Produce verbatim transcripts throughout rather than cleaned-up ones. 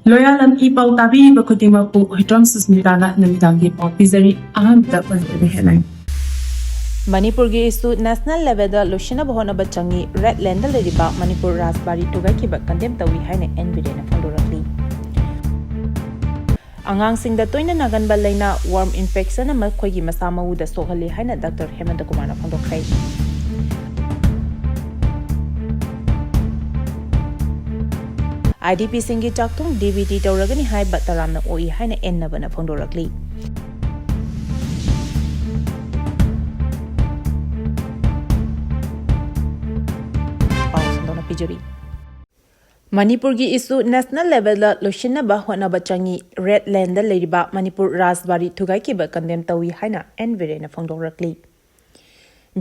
ꯂꯣꯌꯥꯂꯝ E ꯄꯥꯎ ꯇꯥꯕꯤꯔꯤꯕ ꯈꯨꯗꯤꯡꯃꯛꯄꯨ ꯍꯨꯏꯗ꯭ꯔꯣꯝ ꯁꯨꯁꯃꯤꯇꯥꯅ ꯅꯨꯃꯤꯗꯥꯡꯒꯤ ꯄꯥꯎ ꯄꯤꯖꯔꯤ꯫ ꯑꯍꯥꯟꯕꯗ ꯃꯅꯤꯄꯨꯔꯒꯤ ꯍꯦꯗꯂꯥꯏꯟ꯫ ꯃꯅꯤꯄꯨꯔꯒꯤ ꯏꯁꯨ ꯅꯦꯁꯅꯦꯜ ꯂꯦꯚꯦꯜꯗ ꯂꯣꯏꯁꯤꯟꯅꯕ ꯍꯣꯠꯅꯕ ꯆꯪꯏ, ꯔꯦꯗ ꯂꯦꯟꯗ ꯂꯩꯔꯤꯕ ꯃꯅꯤꯄꯨꯔ ꯔꯥꯖꯕꯥꯔꯤ ꯊꯨꯒꯥꯏꯈꯤꯕ ꯀꯟꯗꯦꯝ ꯇꯧꯏ ꯍꯥꯏꯅ ꯑꯦꯟ ꯕꯤꯔꯦꯟꯅ ꯐꯣꯡꯗꯣꯔꯛꯂꯤ꯫ ꯑꯉꯥꯡꯁꯤꯡꯗ ꯇꯣꯏꯅ ꯅꯥꯒꯟꯕ ꯂꯥꯏꯅꯥ ꯋꯥꯔꯝ ꯏꯟꯐꯦꯛꯁꯟꯅ ꯃꯈꯣꯏꯒꯤ ꯃꯁꯥ ꯃꯎꯗ ꯁꯣꯛꯍꯜꯂꯤ ꯍꯥꯏꯅ ꯗꯥꯛꯇꯔ ꯍꯦꯃꯟꯇ ꯀꯨꯃꯥꯔꯅ ꯐꯣꯡꯗꯣꯛꯈ꯭ꯔꯦ꯫ I D ꯄꯤꯁꯤꯡꯒꯤ ꯆꯥꯛꯊꯨꯡ D B T ꯇꯧꯔꯒꯅꯤ ꯍꯥꯏꯕ ꯇꯔꯥꯝꯅ ꯑꯣꯛꯏ ꯍꯥꯏꯅ ꯑꯦꯟ ꯅꯕꯅ ꯐꯣꯡꯗꯣꯔꯛꯂꯤ꯫ ꯄꯥꯎ ꯁꯟꯗꯣꯛꯅ ꯄꯤꯖꯔꯤ꯫ ꯃꯅꯤꯄꯨꯔꯒꯤ ꯏꯁꯨ ꯅꯦꯁꯅꯦꯜ ꯂꯦꯚꯦꯜꯗ ꯂꯣꯏꯁꯤꯟꯅꯕ ꯍꯣꯠꯅꯕ ꯆꯪꯏ, ꯔꯦꯗ ꯂꯦꯟꯗ ꯂꯩꯔꯤꯕ ꯃꯅꯤꯄꯨꯔ ꯔꯥꯖꯕꯥꯔꯤ ꯊꯨꯒꯥꯏꯈꯤꯕ ꯀꯟꯗꯦꯝ ꯇꯧꯏ ꯍꯥꯏꯅ ꯑꯦꯟ ꯕꯤꯔꯦꯟꯅ ꯐꯣꯡꯗꯣꯔꯛꯂꯤ꯫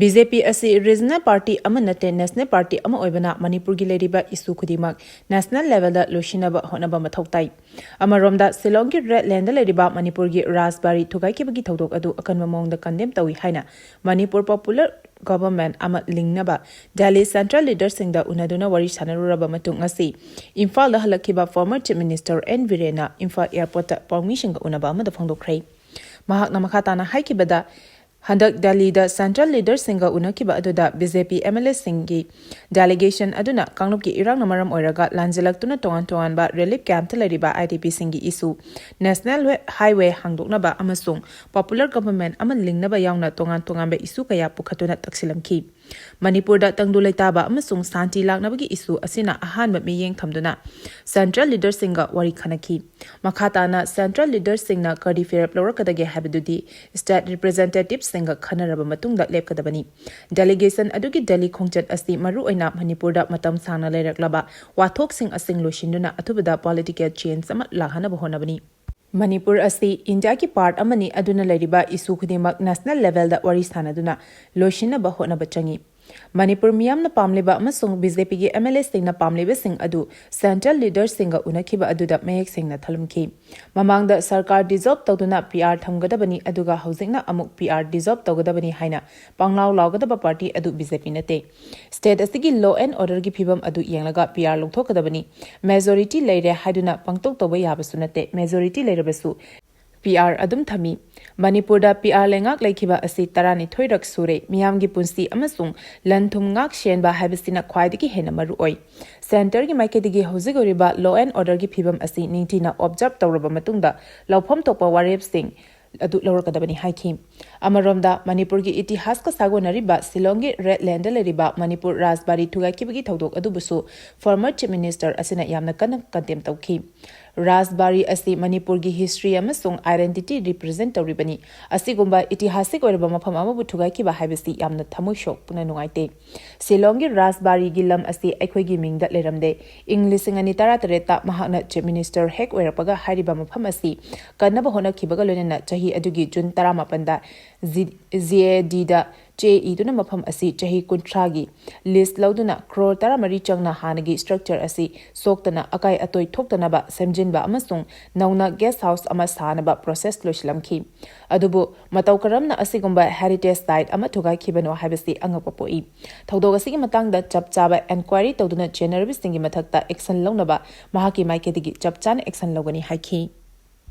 ꯕꯤ ꯖꯦ ꯄꯤ ꯑꯁꯤ ꯔꯤꯖꯅꯦꯜ ꯄꯥꯔꯇꯤ ꯑꯃ ꯅꯠꯇꯦ, ꯅꯦꯁꯅꯦꯜ ꯄꯥꯔꯇꯤ ꯑꯃ ꯑꯣꯏꯕꯅ ꯃꯅꯤꯄꯨꯔꯒꯤ ꯂꯩꯔꯤꯕ ꯏꯁꯨ ꯈꯨꯗꯤꯡꯃꯛ ꯅꯦꯁꯅꯦꯜ ꯂꯦꯚꯦꯜꯗ ꯂꯣꯏꯁꯤꯟꯅꯕ ꯍꯣꯠꯅꯕ ꯃꯊꯧ ꯇꯥꯏ꯫ ꯑꯃꯔꯣꯝꯗ, ꯁꯤꯂꯣꯡꯒꯤ ꯔꯦꯗ ꯂꯦꯟꯗ ꯂꯩꯔꯤꯕ ꯃꯅꯤꯄꯨꯔꯒꯤ ꯔꯥꯖꯕꯥꯔꯤ ꯊꯨꯒꯥꯏꯈꯤꯕꯒꯤ ꯊꯧꯗꯣꯛ ꯑꯗꯨ ꯑꯀꯟꯕ ꯃꯑꯣꯡꯗ ꯀꯟꯗꯦꯝ ꯇꯧꯏ ꯍꯥꯏꯅ ꯃꯅꯤꯄꯨꯔ ꯄꯣꯄꯨꯂꯔ ꯒꯚꯔꯟꯃꯦꯟꯠ ꯑꯃ ꯂꯤꯡꯅꯕ ꯗꯦꯜꯂꯤ ꯁꯦꯟꯇ꯭ꯔꯦꯜ ꯂꯤꯗꯔꯁꯤꯡꯗ ꯎꯅꯗꯨꯅ ꯋꯥꯔꯤ ꯁꯥꯟꯅꯔꯨꯔꯕ ꯃꯇꯨꯡ ꯉꯁꯤ ꯏꯝꯐꯥꯜꯗ ꯍꯜꯂꯛꯈꯤꯕ ꯐꯣꯔꯃꯔ ꯆꯤꯐ ꯃꯤꯅꯤꯁꯇꯔ ꯑꯦꯟ ꯕꯤꯔꯦꯟꯅ ꯏꯝꯐꯥꯜ ꯑꯦꯌꯔꯄꯣꯔꯠꯇ ꯄꯥꯎꯃꯤꯁꯤꯡꯒ ꯎꯅꯕ ꯑꯃꯗ ꯐꯣꯡꯗꯣꯛꯈ꯭ꯔꯦ꯫ ꯃꯍꯥꯛꯅ ꯃꯈꯥ ꯇꯥꯅ ꯍꯥꯏꯈꯤꯕꯗ, ꯍꯟꯗꯛ ꯗꯦꯜꯂꯤꯗ ꯁꯦꯟꯇ꯭ꯔꯦꯜ ꯂꯤꯗꯔꯁꯤꯡꯒ ꯎꯅꯈꯤꯕ ꯑꯗꯨꯗ B J P M L ꯑꯦꯁꯤꯡꯒꯤ ꯗꯦꯂꯤꯒꯦꯁꯟ ꯑꯗꯨꯅ ꯀꯥꯡꯂꯨꯞꯀꯤ ꯏꯔꯥꯡꯅ ꯃꯔꯝ ꯑꯣꯏꯔꯒ ꯂꯥꯟꯖꯦꯜꯂꯛꯇꯨꯅ ꯇꯣꯉꯥꯟ ꯇꯣꯉꯥꯟꯕ ꯔꯤꯂꯤꯐ ꯀꯦꯝꯞꯇ ꯂꯩꯔꯤꯕ ꯑꯥꯏ ꯗꯤ ꯄꯤꯁꯤꯡꯒꯤ ꯏꯁꯨ, ꯅꯦꯁꯅꯦꯜ ꯍꯥꯏꯋꯦ ꯍꯥꯡꯗꯣꯛꯅꯕ ꯑꯃꯁꯨꯡ ꯄꯣꯄꯨꯂꯔ ꯒꯚꯔꯟꯃꯦꯟꯠ ꯑꯃ ꯂꯤꯡꯅꯕ ꯌꯥꯎꯅ ꯇꯣꯉꯥꯟ ꯇꯣꯉꯥꯟꯕ ꯏꯁꯨ ꯀꯌꯥ ꯄꯨꯈꯠꯇꯨꯅ ꯇꯛꯁꯤꯜꯂꯝꯈꯤ꯫ ꯃꯅꯤꯄꯨꯔꯗ ꯇꯪꯗꯨ ꯂꯩꯇꯥꯕ ꯑꯃꯁꯨꯡ ꯁꯥꯟꯇꯤ ꯂꯥꯛꯅꯕꯒꯤ ꯏꯁꯨ ꯑꯁꯤꯅ ꯑꯍꯥꯟꯕ ꯃꯤꯠꯌꯦꯡ ꯊꯝꯗꯨꯅ ꯁꯦꯟꯇ꯭ꯔꯦꯜ ꯂꯤꯗꯔꯁꯤꯡꯒ ꯋꯥꯔꯤ ꯈꯟꯅꯈꯤ꯫ ꯃꯈꯥ ꯇꯥꯅ ꯁꯦꯟꯇ꯭ꯔꯦꯜ ꯂꯤꯗꯔꯁꯤꯡꯅ ꯀꯔꯤ ꯐꯤꯔꯦꯞ ꯂꯧꯔꯛꯀꯗꯒꯦ ꯍꯥꯏꯕꯗꯨꯗꯤ ꯁ꯭ꯇꯦꯠ ꯔꯤꯄ꯭ꯔꯖꯦꯟꯇꯦꯇꯤꯚꯁꯤꯡꯒ ꯈꯟꯅꯔꯕ ꯃꯇꯨꯡꯗ ꯂꯦꯞꯀꯗꯕꯅꯤ꯫ ꯗꯦꯂꯤꯒꯦꯁꯟ ꯑꯗꯨꯒꯤ ꯗꯦꯜꯂꯤ ꯈꯣꯡꯆꯠ ꯑꯁꯤ ꯃꯔꯨꯑꯣꯏꯅ ꯃꯅꯤꯄꯨꯔꯗ ꯃꯇꯝ ꯁꯥꯡꯅ ꯂꯩꯔꯛꯂꯕ ꯋꯥꯊꯣꯛꯁꯤꯡ ꯑꯁꯤꯡ ꯂꯣꯏꯁꯤꯟꯗꯨꯅ ꯑꯊꯨꯕꯗ ꯄꯣꯂꯤꯇꯤꯀꯦꯜ ꯆꯦꯟꯖ ꯑꯃ ꯂꯥꯛꯍꯟꯅꯕ ꯍꯣꯠꯅꯕꯅꯤ꯫ ꯃꯅꯤꯄꯨꯔ ꯑꯁꯤ ꯏꯟꯗꯤꯌꯥꯒꯤ ꯄꯥꯔꯠ ꯑꯃꯅꯤ, ꯑꯗꯨꯅ ꯂꯩꯔꯤꯕ ꯏꯁꯨ ꯈꯨꯗꯤꯡꯃꯛ ꯅꯦꯁꯅꯦꯜ ꯂꯦꯚꯦꯜꯗ ꯋꯥꯔꯤ ꯁꯥꯟꯅꯗꯨꯅ ꯂꯣꯏꯁꯤꯟꯅꯕ ꯍꯣꯠꯅꯕ ꯆꯪꯏ꯫ ꯃꯅꯤꯄꯨꯔ ꯃꯤꯌꯥꯝꯅ ꯄꯥꯝꯂꯤꯕ ꯑꯃꯁꯨꯡ ꯕꯤ ꯖꯦ ꯄꯤꯒꯤ ꯑꯦꯝ ꯑꯦꯜ ꯑꯦꯁꯤꯡꯅ ꯄꯥꯝꯂꯤꯕꯁꯤꯡ ꯑꯗꯨ ꯁꯦꯟꯇ꯭ꯔꯦꯜ ꯂꯤꯗꯔꯁꯤꯡꯒ ꯎꯅꯈꯤꯕ ꯑꯗꯨꯗ ꯃꯌꯦꯛ ꯁꯦꯡꯅ ꯊꯜꯂꯝꯈꯤ꯫ ꯃꯃꯥꯡꯗ ꯁꯔꯀꯥꯔ ꯗꯤꯖꯣꯜꯕ ꯇꯧꯗꯨꯅ ꯄꯤ ꯑꯥꯔ ꯊꯝꯒꯗꯕꯅꯤ, ꯑꯗꯨꯒ ꯍꯧꯖꯤꯛꯅ ꯑꯃꯨꯛ ꯄꯤ ꯑꯥꯔ ꯗꯤꯖꯣꯜꯕ ꯇꯧꯒꯗꯕꯅꯤ ꯍꯥꯏꯅ ꯄꯪꯂꯥꯎ ꯂꯥꯎꯒꯗꯕ ꯄꯥꯔꯇꯤ ꯑꯗꯨ ꯕꯤ ꯖꯦ ꯄꯤ ꯅꯠꯇꯦ꯫ ꯁ꯭ꯇꯦꯠ ꯑꯁꯤꯒꯤ ꯂꯣ ꯑꯦꯟ ꯑꯣꯔꯗꯔꯒꯤ ꯐꯤꯕꯝ ꯑꯗꯨ ꯌꯦꯡꯂꯒ ꯄꯤ ꯑꯥꯔ ꯂꯧꯊꯣꯛꯀꯗꯕꯅꯤ꯫ ꯃꯦꯖꯣꯔꯤꯇꯤ ꯂꯩꯔꯦ ꯍꯥꯏꯗꯨꯅ ꯄꯪꯇꯧ ꯇꯧꯕ ꯌꯥꯕꯁꯨ ꯅꯠꯇꯦ꯫ ꯃꯦꯖꯣꯔꯤꯇꯤ ꯂꯩꯔꯕꯁꯨ ꯄꯤ ꯑꯥꯔ ꯑꯗꯨꯝ ꯊꯝꯃꯤ꯫ ꯃꯅꯤꯄꯨꯔꯗ ꯄꯤ ꯑꯥꯔ ꯂꯩꯉꯥꯛ ꯂꯩꯈꯤꯕ ꯑꯁꯤ ꯇꯔꯥꯅꯤꯊꯣꯏꯔꯛ ꯁꯨꯔꯦ꯫ ꯃꯤꯌꯥꯝꯒꯤ ꯄꯨꯟꯁꯤ ꯑꯃꯁꯨꯡ ꯂꯟ ꯊꯨꯝ ꯉꯥꯛ ꯁꯦꯟꯕ ꯍꯥꯏꯕꯁꯤꯅ ꯈ꯭ꯋꯥꯏꯗꯒꯤ ꯍꯦꯟꯅ ꯃꯔꯨ ꯑꯣꯏ꯫ ꯁꯦꯟꯇꯔꯒꯤ ꯃꯥꯏꯀꯩꯗꯒꯤ ꯍꯧꯖꯤꯛ ꯑꯣꯏꯔꯤꯕ ꯂꯣ ꯑꯦꯟ ꯑꯣꯔꯗꯔꯒꯤ ꯐꯤꯕꯝ ꯑꯁꯤ ꯅꯤꯡꯊꯤꯅ ꯑꯣꯕꯖꯥꯔꯕ ꯇꯧꯔꯕ ꯃꯇꯨꯡꯗ ꯂꯧꯐꯝ ꯊꯣꯛꯄ ꯋꯥꯔꯦꯞꯁꯤꯡ ꯑꯗꯨ ꯂꯧꯔꯛꯀꯗꯕꯅꯤ ꯍꯥꯏꯈꯤ꯫ ꯑꯃꯔꯣꯝꯗ, ꯃꯅꯤꯄꯨꯔꯒꯤ ꯏꯇꯤꯍꯥꯁꯀ ꯁꯥꯒꯣꯟꯅꯔꯤꯕ ꯁꯤꯂꯣꯡꯒꯤ ꯔꯦꯗ ꯂꯦꯟꯗ ꯂꯩꯔꯤꯕ ꯃꯅꯤꯄꯨꯔ ꯔꯥꯖꯕꯥꯔꯤ ꯊꯨꯒꯥꯏꯈꯤꯕꯒꯤ ꯊꯧꯗꯣꯛ ꯑꯗꯨꯕꯨꯁꯨ ꯐꯣꯔꯃꯔ ꯆꯤꯐ ꯃꯤꯅꯤꯁꯇꯔ ꯑꯁꯤꯅ ꯌꯥꯝꯅ ꯀꯟꯅ ꯀꯟꯗꯦꯝ ꯇꯧꯈꯤ꯫ ꯔꯥꯖꯕꯥꯔꯤ ꯑꯁꯤ ꯃꯅꯤꯄꯨꯔꯒꯤ ꯍꯤꯁꯇ꯭ꯔꯤ ꯑꯃꯁꯨꯡ ꯑꯥꯏꯗꯦꯟꯇꯤꯇꯤ ꯔꯤꯄ꯭ꯔꯖꯦꯟ ꯇꯧꯔꯤꯕꯅꯤ꯫ ꯑꯁꯤꯒꯨꯝꯕ ꯏꯇꯤꯍꯥꯁꯤꯛ ꯑꯣꯏꯔꯕ ꯃꯐꯝ ꯑꯃꯕꯨ ꯊꯨꯒꯥꯏꯈꯤꯕ ꯍꯥꯏꯕꯁꯤ ꯌꯥꯝꯅ ꯊꯃꯣꯏ ꯁꯣꯛꯅ ꯅꯨꯡꯉꯥꯏꯇꯦ꯫ ꯁꯤꯂꯣꯡꯒꯤ ꯔꯥꯖꯕꯥꯔꯤꯒꯤ ꯂꯝ ꯑꯁꯤ ꯑꯩꯈꯣꯏꯒꯤ ꯃꯤꯡꯗ ꯂꯩꯔꯝꯗꯦ꯫ ꯏꯪ ꯂꯤꯁꯤꯡ ꯑꯅꯤ ꯇꯔꯥꯇꯔꯦꯠꯇ ꯃꯍꯥꯛꯅ ꯆꯤꯐ ꯃꯤꯅꯤꯁꯇꯔ ꯍꯦꯛ ꯑꯣꯏꯔꯛꯄꯒ ꯍꯥꯏꯔꯤꯕ ꯃꯐꯝ ꯑꯁꯤ ꯀꯟꯅꯕ ꯍꯣꯠꯅꯈꯤꯕꯒ ꯂꯣꯏꯅꯅ ꯆꯍꯤ ꯑꯗꯨꯒꯤ ꯖꯨꯟ ꯇꯔꯥꯃꯥꯄꯟꯗ ꯖꯤ-, ꯖꯤ ꯑꯦ ꯗꯤꯗ ꯆꯦ ꯏꯗꯨꯅ ꯃꯐꯝ ꯑꯁꯤ ꯆꯍꯤ ꯀꯨꯟꯊ꯭ꯔꯥꯒꯤ ꯂꯤꯁ ꯂꯧꯗꯨꯅ ꯀ꯭ꯔꯣꯔ ꯇꯔꯥꯃꯔꯤ ꯆꯪꯅ ꯍꯥꯟꯅꯒꯤ ꯁ꯭ꯇ꯭ꯔꯛꯆꯔ ꯑꯁꯤ ꯁꯣꯛꯇꯅ ꯑꯀꯥꯏ ꯑꯇꯣꯏ ꯊꯣꯛꯇꯅꯕ ꯁꯦꯝꯖꯤꯟꯕ ꯑꯃꯁꯨꯡ ꯅꯧꯅ ꯒꯦꯁ ꯍꯥꯎꯁ ꯑꯃ ꯁꯥꯅꯕ ꯄ꯭ꯔꯣꯁꯦꯁ ꯂꯣꯏꯁꯤꯜꯂꯝꯈꯤ꯫ ꯑꯗꯨꯕꯨ ꯃꯇꯧ ꯀꯔꯝꯅ ꯑꯁꯤꯒꯨꯝꯕ ꯍꯦꯔꯤꯇꯦꯖ ꯁꯥꯏꯠ ꯑꯃ ꯊꯨꯒꯥꯏꯈꯤꯕꯅꯣ ꯍꯥꯏꯕꯁꯤ ꯑꯉꯛꯄ ꯄꯣꯛꯏ꯫ ꯊꯧꯗꯣꯛ ꯑꯁꯤꯒꯤ ꯃꯇꯥꯡꯗ ꯆꯞ ꯆꯥꯕ ꯑꯦꯟꯀ꯭ꯋꯥꯏꯔꯤ ꯇꯧꯗꯨꯅ ꯆꯦꯟꯅꯔꯤꯕꯁꯤꯡꯒꯤ ꯃꯊꯛꯇ ꯑꯦꯛꯁꯟ ꯂꯧꯅꯕ ꯃꯍꯥꯛꯀꯤ ꯃꯥꯏꯀꯩꯗꯒꯤ ꯆꯞ ꯆꯥꯅ ꯑꯦꯛꯁꯟ ꯂꯧꯒꯅꯤ ꯍꯥꯏꯈꯤ꯫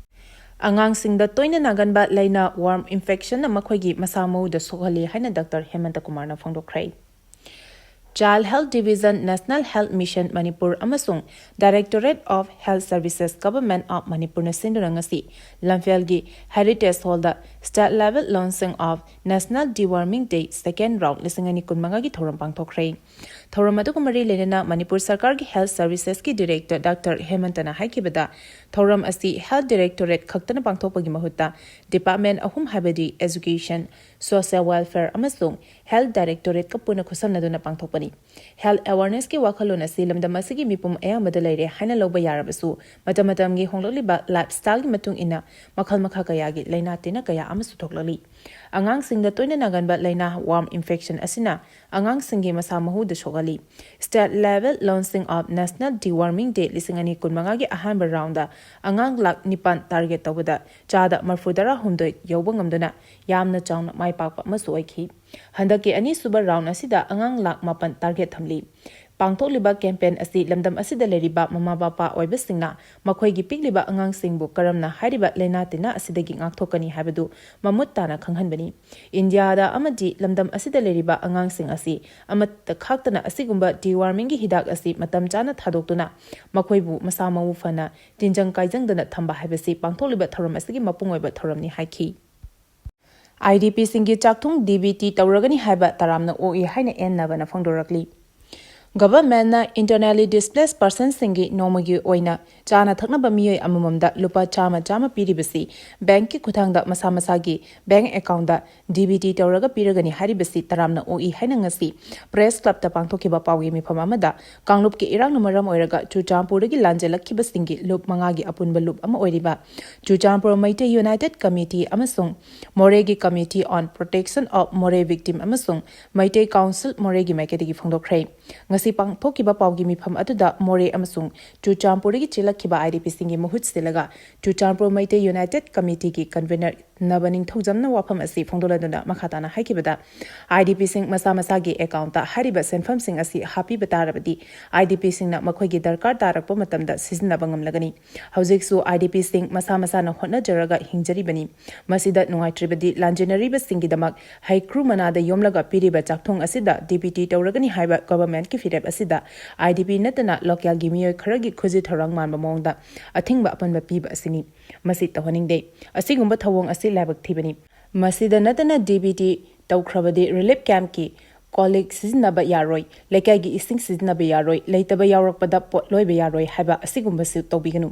ꯑꯉꯥꯡꯁꯤꯡꯗ ꯇꯣꯏꯅ ꯅꯥꯒꯟꯕ ꯂꯥꯏꯅꯥ ꯋꯥꯔꯝ ꯏꯟꯐꯦꯛꯁꯟꯅ ꯃꯈꯣꯏꯒꯤ ꯃꯁꯥ ꯃꯎꯗ ꯁꯣꯛꯍꯜꯂꯤ ꯍꯥꯏꯅ ꯗꯥꯛꯇꯔ ꯍꯦꯃꯟꯇ ꯀꯨꯃꯥꯔꯅ ꯐꯣꯡꯗꯣꯛꯈ꯭ꯔꯦ꯫ Child Health Division, National Health Mission Manipur ꯑꯃꯁꯨꯡ Directorate of Health Services, Government of ꯃꯅꯤꯄꯨꯔꯅ ꯁꯤꯟꯗꯨꯅ ꯉꯁꯤ ꯂꯝꯐꯦꯜꯒꯤ ꯍꯦꯔꯤꯇꯦꯖ ꯍꯣꯜꯗ State Level Launching of National Deworming Day Second Round ꯂꯤꯁꯤꯡ ꯑꯅꯤ ꯀꯨꯟꯃꯉꯥꯒꯤ ꯊꯧꯔꯝ ꯄꯥꯡꯊꯣꯛꯈ꯭ꯔꯦ꯫ ꯊꯧꯔꯝ ꯑꯗꯨꯒ ꯃꯔꯤ ꯂꯩꯅꯅ ꯃꯅꯤꯄꯨꯔ ꯁꯔꯀꯥꯔꯒꯤ ꯍꯦꯜꯊ ꯁꯔꯚꯤꯁꯦꯁꯀꯤ ꯗꯤꯔꯦꯛꯇꯔ ꯗꯥꯛꯇꯔ ꯍꯦꯃꯟꯇꯅ ꯍꯥꯏꯈꯤꯕꯗ, ꯊꯧꯔꯝ ꯑꯁꯤ ꯍꯦꯜꯊ ꯗꯤꯔꯦꯛꯇꯣꯔꯦꯠ ꯈꯛꯇꯅ ꯄꯥꯡꯊꯣꯛꯄꯒꯤ ꯃꯍꯨꯠꯇ ꯗꯤꯄꯥꯔꯠꯃꯦꯟ ꯑꯍꯨꯝ, ꯍꯥꯏꯕꯗꯤ ꯑꯦꯖꯨꯀꯦꯁꯟ, ꯁꯣꯁꯤꯌꯦꯜ ꯋꯦꯜꯐꯦꯌꯔ ꯑꯃꯁꯨꯡ ꯍꯦꯜꯊ ꯗꯥꯏꯔꯦꯛꯇꯣꯔꯦꯠꯀ ꯄꯨꯟꯅ ꯈꯨꯠꯁꯝꯅꯗꯨꯅ ꯄꯥꯡꯊꯣꯛꯄꯅꯤ꯫ ꯍꯦꯜꯊ ꯑꯦꯋꯥꯔꯅꯦꯁꯀꯤ ꯋꯥꯈꯜꯂꯣꯟ ꯑꯁꯤ ꯂꯝꯗꯝ ꯑꯁꯤꯒꯤ ꯃꯤꯄꯨꯝ ꯑꯌꯥꯝꯕꯗ ꯂꯩꯔꯦ ꯍꯥꯏꯅ ꯂꯧꯕ ꯌꯥꯔꯕꯁꯨ, ꯃꯇꯝ ꯃꯇꯝꯒꯤ ꯍꯣꯡꯂꯛꯂꯤꯕ ꯂꯥꯏꯐ ꯁ꯭ꯇꯥꯏꯜꯒꯤ ꯃꯇꯨꯡ ꯏꯟꯅ ꯃꯈꯜ ꯃꯈꯥ ꯀꯌꯥꯒꯤ ꯂꯥꯏꯅꯥ ꯇꯤꯟꯅ ꯀꯌꯥ ꯑꯃꯁꯨ ꯊꯣꯛꯂꯛꯂꯤ꯫ ꯑꯉꯥꯡꯁꯤꯡꯗ ꯇꯣꯏꯅ ꯅꯥꯒꯟꯕ ꯂꯥꯏꯅꯥ worm infection ꯑꯁꯤꯅ ꯑꯉꯥꯡꯁꯤꯡꯒꯤ ꯃꯁꯥ ꯃꯍꯨꯗ ꯁꯣꯛꯍꯜꯂꯤ꯫ State level launching of National Deworming Day ꯂꯤꯁꯤꯡ ꯑꯅꯤ ꯀꯨꯟꯃꯉꯥꯒꯤ ꯑꯍꯥꯟꯕ roundꯗ ꯑꯉꯥꯡ ꯂꯥꯈ ꯅꯤꯄꯥꯟ target ꯇꯧꯕꯗ ꯆꯥꯗ ꯃꯔꯐꯨ ꯇꯔꯥ ꯍꯨꯝꯗꯣꯏ ꯌꯧꯕ ꯉꯝꯗꯨꯅ ꯌꯥꯝꯅ ꯆꯥꯎꯅ ꯃꯥꯏ ꯄꯥꯛꯄ ꯑꯃꯁꯨ ꯑꯣꯏꯈꯤ꯫ ꯍꯟꯗꯛꯀꯤ ꯑꯅꯤꯁꯨꯕ round ꯑꯁꯤꯗ ꯑꯉꯥꯡ ꯂꯥꯈ ꯃꯥꯄꯟ target ꯊꯝꯂꯤ꯫ ꯄꯥꯡꯊꯣꯛꯂꯤꯕ campaign ꯑꯁꯤ ꯂꯝꯗꯝ ꯑꯁꯤꯗ ꯂꯩꯔꯤꯕ ꯃꯃꯥ ꯃꯄꯥ ꯑꯣꯏꯕꯁꯤꯡꯅ ꯃꯈꯣꯏꯒꯤ ꯄꯤꯛꯂꯤꯕ ꯑꯉꯥꯡꯁꯤꯡꯕꯨ ꯀꯔꯝꯅ ꯍꯥꯏꯔꯤꯕ ꯂꯥꯏꯅꯥ ꯇꯤꯟꯅꯥ ꯑꯁꯤꯗꯒꯤ ꯉꯥꯛꯊꯣꯛꯀꯅꯤ ꯍꯥꯏꯕꯗꯨ ꯃꯃꯨꯠ ꯇꯥꯅ ꯈꯪꯍꯟꯕꯅꯤ꯫ ꯏꯟꯗꯤꯌꯥꯗ ꯑꯃꯗꯤ ꯂꯝꯗꯝ ꯑꯁꯤꯗ ꯂꯩꯔꯤꯕ ꯑꯉꯥꯡꯁꯤꯡ ꯑꯁꯤ ꯑꯃꯠꯇ ꯈꯥꯛꯇꯅ ꯑꯁꯤꯒꯨꯝꯕ dewormingꯒꯤ ꯍꯤꯗꯥꯛ ꯑꯁꯤ ꯃꯇꯝ ꯆꯥꯅ ꯊꯥꯗꯣꯛꯇꯨꯅ ꯃꯈꯣꯏꯕꯨ ꯃꯁꯥ ꯃꯎ ꯐꯅ ꯇꯤꯟꯖꯪ ꯀꯥꯏꯖꯪꯗꯅ ꯊꯝꯕ ꯍꯥꯏꯕꯁꯤ ꯄꯥꯡꯊꯣꯛꯂꯤꯕ ꯊꯧꯔꯝ ꯑꯁꯤꯒꯤ ꯃꯄꯨꯡ ꯑꯣꯏꯕ ꯊꯧꯔꯝꯅꯤ ꯍꯥꯏꯈꯤ꯫ IDPꯁꯤꯡꯒꯤ ꯆꯥꯛꯊꯨꯡ DBT ꯇꯧꯔꯒꯅꯤ ꯍꯥꯏꯕ ꯇꯔꯥꯝꯅ ꯑꯣꯛꯏ ꯍꯥꯏꯅ ꯑꯦꯟ ꯅꯕꯅ ꯐꯣꯡꯗꯣꯔꯛꯂꯤ꯫ Governmentꯅ internally displaced personꯁꯤꯡꯒꯤ ꯅꯣꯡꯃꯒꯤ ꯑꯣꯏꯅ ꯆꯥꯅ ꯊꯛꯅꯕ ꯃꯤꯑꯣꯏ ꯑꯃꯃꯝꯗ ꯂꯨꯄꯥ ꯆꯥꯝꯃ ꯆꯥꯝꯃ ꯄꯤꯔꯤꯕꯁꯤ bankꯀꯤ ꯈꯨꯠꯊꯥꯡꯗ ꯃꯁꯥ ꯃꯁꯥꯒꯤ bank accountꯇ DBT ꯇꯧꯔꯒ ꯄꯤꯔꯒꯅꯤ ꯍꯥꯏꯔꯤꯕꯁꯤ ꯇꯔꯥꯝꯅ ꯑꯣꯛꯏ ꯍꯥꯏꯅ ꯉꯁꯤ Press Clubꯇ ꯄꯥꯡꯊꯣꯛꯈꯤꯕ ꯄꯥꯎꯒꯤ ꯃꯤꯐꯝ ꯑꯃꯗ ꯀꯥꯡꯂꯨꯞꯀꯤ ꯏꯔꯥꯡꯅ ꯃꯔꯝ ꯑꯣꯏꯔꯒ ꯆꯨꯔꯆꯥꯟꯄꯨꯔꯗꯒꯤ ꯂꯥꯟꯖꯦꯜꯂꯛꯈꯤꯕꯁꯤꯡꯒꯤ ꯂꯨꯞ ꯃꯉꯥꯒꯤ ꯑꯄꯨꯟꯕ ꯂꯨꯞ ꯑꯃ ꯑꯣꯏꯔꯤꯕ ꯆꯨꯔꯆꯥꯟꯄꯨꯔ ꯃꯩꯇꯩ United Committee ꯑꯃꯁꯨꯡ ꯃꯣꯔꯦꯒꯤ Committee on Protection of Moreh Victim ꯑꯃꯁꯨꯡ ꯃꯩꯇꯩ Council ꯃꯣꯔꯦꯒꯤ ꯃꯥꯏꯀꯩꯗꯒꯤ ꯐꯣꯡꯗꯣꯛꯈ꯭ꯔꯦ꯫ ꯉꯁꯤ ꯄꯥꯡꯊꯣꯛꯈꯤꯕ ꯄꯥꯎꯒꯤ ꯃꯤꯐꯝ ꯑꯗꯨꯗ ꯃꯣꯔꯦ ꯑꯃꯁꯨꯡ ꯆꯨꯔꯆꯥꯟꯄꯨꯔꯗꯒꯤ ꯆꯦꯜꯂꯛꯈꯤꯕ IDPꯁꯤꯡꯒꯤ ꯃꯍꯨꯠ ꯁꯤꯜꯂꯒ ꯆꯨꯔꯆꯥꯟꯄꯨꯔ ꯃꯩꯇꯩ United Committeeꯒꯤ convener ꯅꯕ ꯅꯤꯡꯊꯧꯖꯝꯅ ꯋꯥꯐꯝ ꯑꯁꯤ ꯐꯣꯡꯗꯣꯛꯂꯗꯨꯅ ꯃꯈꯥ ꯇꯥꯅ ꯍꯥꯏꯈꯤꯕꯗ, IDPꯁꯤꯡ ꯃꯁꯥ ꯃꯁꯥꯒꯤ accountꯇ ꯍꯥꯏꯔꯤꯕ ꯁꯦꯟꯐꯝꯁꯤꯡ ꯑꯁꯤ ꯍꯥꯞꯄꯤꯕ ꯇꯥꯔꯕꯗꯤ IDPꯁꯤꯡꯅ ꯃꯈꯣꯏꯒꯤ ꯗꯔꯀꯥꯔ ꯇꯥꯔꯛꯄ ꯃꯇꯝꯗ ꯁꯤꯖꯤꯟꯅꯕ ꯉꯝꯂꯒꯅꯤ꯫ ꯍꯧꯖꯤꯛꯁꯨ IDPꯁꯤꯡ ꯃꯁꯥ ꯃꯁꯥꯅ ꯍꯣꯠꯅꯖꯔꯒ ꯍꯤꯡꯖꯔꯤꯕꯅꯤ꯫ ꯃꯁꯤꯗ ꯅꯨꯡꯉꯥꯏꯇ꯭ꯔꯤꯕꯗꯤ ꯂꯥꯟꯖꯦꯟꯅꯔꯤꯕꯁꯤꯡꯒꯤꯗꯃꯛ ꯍꯩꯀ꯭ꯔꯨ ꯃꯅꯥꯗ ꯌꯣꯝꯂꯒ ꯄꯤꯔꯤꯕ ꯆꯥꯛꯊꯣꯡ ꯑꯁꯤꯗ DBT ꯇꯧꯔꯒꯅꯤ ꯍꯥꯏꯕ governmentꯀꯤ ꯐꯤꯔꯦꯞ ꯑꯁꯤꯗ IDP ꯅꯠꯇꯅ localꯒꯤ ꯃꯤꯑꯣꯏ ꯈꯔꯒꯤ ꯈꯨꯖꯤ ꯊꯧꯔꯥꯡ ꯃꯥꯟꯕ ꯃꯑꯣꯡꯗ ꯑꯊꯤꯡꯕ ꯑꯄꯟꯕ ꯄꯤꯕ ꯑꯁꯤꯅꯤ꯫ ꯃꯁꯤ ꯇꯧꯍꯟꯅꯤꯡꯗꯦ꯫ ꯑꯁꯤꯒꯨꯝꯕ ꯊꯧꯑꯣꯡ ꯑꯁꯤ ꯂꯥꯏꯕꯛ ꯊꯤꯕꯅꯤ꯫ ꯃꯁꯤꯗ ꯅꯠꯇꯅ DBT ꯇꯧꯈ꯭ꯔꯕꯗꯤ relief campꯀꯤ ꯀꯣꯜ ꯂꯤꯛ ꯁꯤꯖꯤꯟꯅꯕ ꯌꯥꯔꯣꯏ, ꯂꯩꯀꯥꯏꯒꯤ ꯏꯁꯤꯡ ꯁꯤꯖꯤꯟꯅꯕ ꯌꯥꯔꯣꯏ, ꯂꯩꯇꯕ ꯌꯥꯎꯔꯛꯄꯗ ꯄꯣꯠ ꯂꯣꯏꯕ ꯌꯥꯔꯣꯏ ꯍꯥꯏꯕ ꯑꯁꯤꯒꯨꯝꯕꯁꯨ ꯇꯧꯕꯤꯒꯅꯨ꯫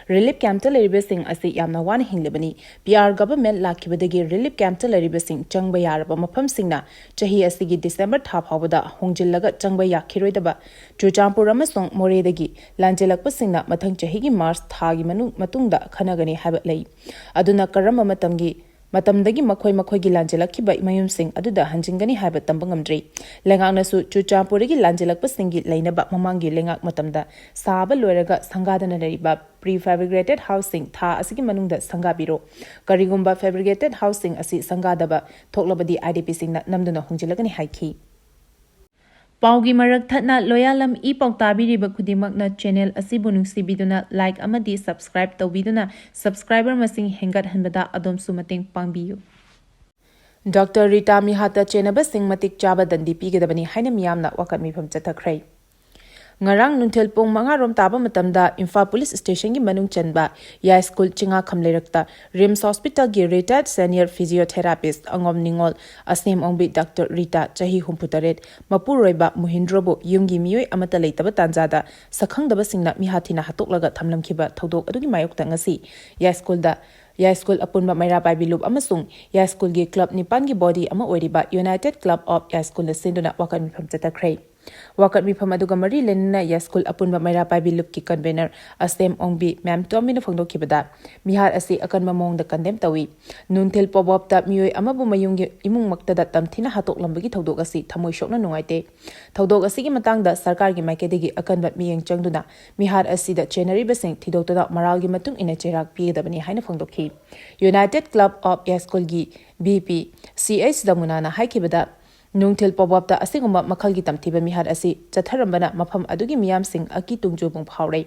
Relief campꯇ ꯂꯩꯔꯤꯕꯁꯤꯡ ꯑꯁꯤ ꯌꯥꯝꯅ ꯋꯥꯅ ꯍꯤꯡꯂꯤꯕꯅꯤ꯫ PR government ꯂꯥꯛꯈꯤꯕꯗꯒꯤ relief campꯇ ꯂꯩꯔꯤꯕꯁꯤꯡ ꯆꯪꯕ ꯌꯥꯔꯕ ꯃꯐꯝꯁꯤꯡꯅ ꯆꯍꯤ ꯑꯁꯤꯒꯤ December ꯊꯥ ꯐꯥꯎꯕꯗ ꯍꯣꯡꯖꯤꯜꯂꯒ ꯆꯪꯕ ꯌꯥꯈꯤꯔꯣꯏꯗꯕ ꯆꯨꯔꯆꯥꯟꯄꯨꯔ ꯑꯃꯁꯨꯡ ꯃꯣꯔꯦꯗꯒꯤ ꯂꯥꯟꯖꯦꯜꯂꯛꯄꯁꯤꯡꯅ ꯃꯊꯪ ꯆꯍꯤꯒꯤ March ꯊꯥꯒꯤ ꯃꯅꯨꯡ, ꯃꯇꯨꯡꯗ ꯈꯟꯅꯒꯅꯤ ꯍꯥꯏꯕ ꯂꯩ꯫ ꯑꯗꯨꯅ ꯀꯔꯝꯕ ꯃꯇꯝꯒꯤ ꯃꯇꯝꯗꯒꯤ ꯃꯈꯣꯏ ꯃꯈꯣꯏꯒꯤ ꯂꯥꯟꯖꯦꯜꯂꯛꯈꯤꯕ ꯃꯌꯨꯝꯁꯤꯡ ꯑꯗꯨꯗ ꯍꯟꯖꯤꯟꯒꯅꯤ ꯍꯥꯏꯕ ꯇꯝꯕ ꯉꯝꯗ꯭ꯔꯤ꯫ ꯂꯩꯉꯥꯛꯅꯁꯨ ꯆꯨꯔꯆꯥꯟꯄꯨꯔꯗꯒꯤ ꯂꯥꯟꯖꯦꯜꯂꯛꯄꯁꯤꯡꯒꯤ ꯂꯩꯅꯕ ꯃꯃꯥꯡꯒꯤ ꯂꯩꯉꯥꯛ ꯃꯇꯝꯗ ꯁꯥꯕ ꯂꯣꯏꯔꯒ ꯁꯪꯒꯥꯗꯅ ꯂꯩꯔꯤꯕ pre fabricated houseꯁꯤꯡ ꯊꯥ ꯑꯁꯤꯒꯤ ꯃꯅꯨꯡꯗ ꯁꯪꯒꯥꯕꯤꯔꯣ꯫ ꯀꯔꯤꯒꯨꯝꯕ fabricated houseꯁꯤꯡ ꯑꯁꯤ ꯁꯪꯒꯥꯗꯕ ꯊꯣꯛꯂꯕꯗꯤ IDPꯁꯤꯡꯅ ꯅꯝꯗꯨꯅ ꯍꯣꯡꯖꯤꯜꯂꯒꯅꯤ ꯍꯥꯏꯈꯤ꯫ ꯄꯥꯎꯒꯤ ꯃꯔꯛ ꯊꯠꯅ ꯂꯣꯌꯥꯂꯝ ꯏ ꯄꯥꯎ ꯇꯥꯕꯤꯔꯤꯕ ꯈꯨꯗꯤꯡꯃꯛꯅ channel ꯑꯁꯤꯕꯨ ꯅꯨꯡꯁꯤꯕꯤꯗꯨꯅ like ꯑꯃꯗꯤ subscribe ꯇꯧꯕꯤꯗꯨꯅ subscriber ꯃꯁꯤꯡ ꯍꯦꯟꯒꯠꯍꯟꯕꯗ ꯑꯗꯣꯝꯁꯨ ꯃꯇꯦꯡ ꯄꯥꯡꯕꯤꯌꯨ꯫ ꯗꯣꯛꯇꯔ ꯔꯤꯇꯥ ꯃꯤꯍꯥꯠꯇ ꯆꯦꯟꯅꯕꯁꯤꯡ ꯃꯇꯤꯛ ꯆꯥꯕ ꯗꯟꯗꯤ ꯄꯤꯒꯗꯕꯅꯤ ꯍꯥꯏꯅ ꯃꯤꯌꯥꯝꯅ ꯋꯥꯀꯠ ꯃꯤꯐꯝ ꯆꯠꯊꯈ꯭ꯔꯦ꯫ ꯉꯔꯥꯡ ꯅꯨꯡꯊꯤꯜ ꯄꯨꯡ ꯃꯉꯥ ꯔꯣꯝ ꯇꯥꯕ ꯃꯇꯝꯗ ꯏꯝꯐꯥꯜ ꯄꯨꯂꯤꯁ ꯁ꯭ꯇꯦꯁꯟꯒꯤ ꯃꯅꯨꯡ ꯆꯟꯕ ꯌꯥꯏꯁ꯭ꯀꯨꯜ ꯆꯤꯡꯉꯥꯈꯝ ꯂꯩꯔꯛꯇ RIMS ꯍꯣꯁꯄꯤꯇꯥꯜꯒꯤ retired senior physiotherapist ꯑꯉꯣꯝ ꯅꯤꯉꯣꯜ ꯑꯁꯅꯦꯝ ꯑꯣꯡꯕꯤ ꯗꯣꯛꯇꯔ ꯔꯤꯇꯥ, ꯆꯍꯤ ꯍꯨꯝꯐꯨꯇꯔꯦꯠ, ꯃꯄꯨꯔꯣꯏꯕ ꯃꯨꯍꯤꯟꯗ꯭ꯔꯣꯕꯨ ꯌꯨꯝꯒꯤ ꯃꯤꯑꯣꯏ ꯑꯃꯠꯇ ꯂꯩꯇꯕ ꯇꯥꯟꯖꯥꯗ ꯁꯛꯈꯪꯗꯕꯁꯤꯡꯅ ꯃꯤꯍꯥꯠ ꯊꯤꯅ ꯍꯥꯠꯇꯣꯛꯂꯒ ꯊꯝꯂꯝꯈꯤꯕ ꯊꯧꯗꯣꯛ ꯑꯗꯨꯒꯤ ꯃꯥꯌꯣꯛꯇ ꯉꯁꯤ ꯌꯥꯏꯁ꯭ꯀꯨꯜꯗ, ꯌꯥꯏꯁ꯭ꯀꯨꯜ ꯑꯄꯨꯟꯕ ꯃꯩꯔꯥ ꯄꯥꯏꯕꯤ ꯂꯨꯞ ꯑꯃꯁꯨꯡ ꯌꯥꯏꯁ꯭ꯀꯨꯜꯒꯤ ꯀ꯭ꯂꯕ ꯅꯤꯄꯥꯟꯒꯤ body ꯑꯃ ꯑꯣꯏꯔꯤꯕ United Club of ꯌꯥꯏꯁ꯭ꯀꯨꯜꯅ ꯁꯤꯟꯗꯨꯅ ꯋꯥꯀꯠ ꯃꯤꯐꯝ ꯆꯠꯊꯈ꯭ꯔꯦ꯫ ꯋꯥꯀꯠ ꯃꯤꯐꯝ ꯑꯗꯨꯒ ꯃꯔꯤ ꯂꯩꯅꯅ ꯌꯥꯏꯁ꯭ꯀꯨꯜ ꯑꯄꯨꯟꯕ ꯃꯩꯔꯥ ꯄꯥꯏꯕꯤ ꯂꯨꯞꯀꯤ convener ꯑꯁꯅꯦꯝ ꯑꯣꯡꯕꯤ ꯃꯦꯝ ꯇꯣꯝꯕꯤꯅ ꯐꯣꯡꯗꯣꯛꯈꯤꯕꯗ, ꯃꯤꯍꯥꯠ ꯑꯁꯤ ꯑꯀꯟꯕ ꯃꯑꯣꯡꯗ condemn ꯇꯧꯏ꯫ ꯅꯨꯡꯊꯤꯜ ꯄꯣꯕꯣꯞꯇ ꯃꯤꯑꯣꯏ ꯑꯃꯕꯨ ꯃꯌꯨꯝꯒꯤ ꯏꯃꯨꯡꯃꯛꯇꯗ ꯇꯝꯊꯤꯅ ꯍꯥꯠꯇꯣꯛꯂꯝꯕꯒꯤ ꯊꯧꯗꯣꯛ ꯑꯁꯤ ꯊꯃꯣꯏ ꯁꯣꯛꯅ ꯅꯨꯡꯉꯥꯏꯇꯦ꯫ ꯊꯧꯗꯣꯛ ꯑꯁꯤꯒꯤ ꯃꯇꯥꯡꯗ ꯁꯔꯀꯥꯔꯒꯤ ꯃꯥꯏꯀꯩꯗꯒꯤ ꯑꯀꯟꯕ ꯃꯤꯠꯌꯦꯡ ꯆꯪꯗꯨꯅ ꯃꯤꯍꯥꯠ ꯑꯁꯤꯗ ꯆꯦꯟꯅꯔꯤꯕꯁꯤꯡ ꯊꯤꯗꯣꯛꯇꯨꯅ ꯃꯔꯥꯜꯒꯤ ꯃꯇꯨꯡ ꯏꯟꯅ ꯆꯩꯔꯥꯛ ꯄꯤꯒꯗꯕꯅꯤ ꯍꯥꯏꯅ ꯐꯣꯡꯗꯣꯛꯈꯤ꯫ United Club of ꯌꯥꯏꯁ꯭ꯀꯨꯜꯒꯤ VP ꯁꯤ ꯑꯩꯆ ꯗꯃꯨꯅꯥꯅ ꯍꯥꯏꯈꯤꯕꯗ, ꯅꯨꯡꯊꯤꯜ ꯄꯣꯕꯣꯞꯇ ꯑꯁꯤꯒꯨꯝꯕ ꯃꯈꯜꯒꯤ ꯇꯝꯊꯤꯕ ꯃꯤꯍꯥꯠ ꯑꯁꯤ ꯆꯠꯊꯔꯝꯕꯅ ꯃꯐꯝ ꯑꯗꯨꯒꯤ ꯃꯤꯌꯥꯝꯁꯤꯡ ꯑꯀꯤ ꯇꯨꯡꯖꯨꯕꯨꯡ ꯐꯥꯎꯔꯦ꯫